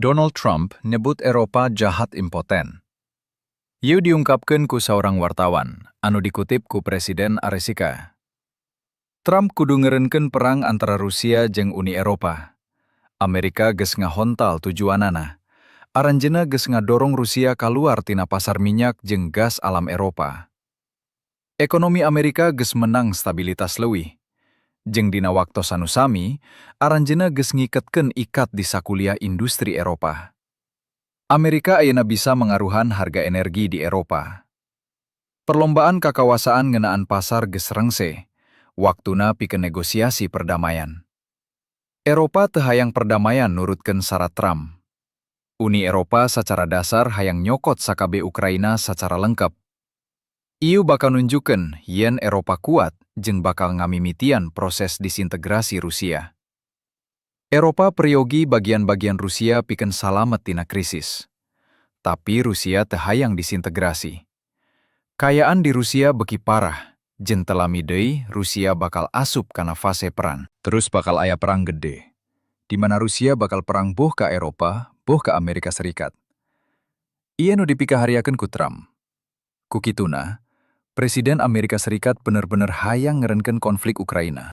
Donald Trump nyebut Eropa jahat impoten. Ieu diungkapkeun ku saurang wartawan, anu dikutip ku Presiden Aresika. Trump kudu ngeureunkeun perang antara Rusia jeung Uni Eropa. Amerika geus ngahontal tujuanana. Aranjeunna geus ngadorong Rusia kaluar tina pasar minyak jeung gas alam Eropa. Ekonomi Amerika geus menang stabilitas leuwih. Jeung dina waktos anu sami, aranjeunna geus ngiketkeun ikat di sakuliah industri Eropa. Amerika ayeuna bisa mangaruhan harga energi di Eropa. Perlombaan kakawasaan ngeunaan pasar geus rengse, waktuna pikeun negosiasi perdamaian. Eropa teu hayang perdamaian nurutkeun syarat Trump. Uni Eropa sacara dasar hayang nyokot sakabeh Ukraina sacara lengkap. Ieu bakal nunjukkeun yen Eropa kuat jeung bakal ngamimitian proses disintegrasi Rusia. Eropa peryogi bagian-bagian Rusia pikeun salamet tina krisis. Tapi Rusia teu hayang disintegrasi. Kaayaan di Rusia beuki parah, jeung teu lami deui Rusia bakal asup kana fase perang. Terus bakal aya perang gede, di mana Rusia bakal perang boh ka Eropa, boh ka Amerika Serikat. Ieu nu dipikahariakeun ku Trump. Ku kituna, Presiden Amerika Serikat bener-bener hayang ngeureunkeun konflik Ukraina.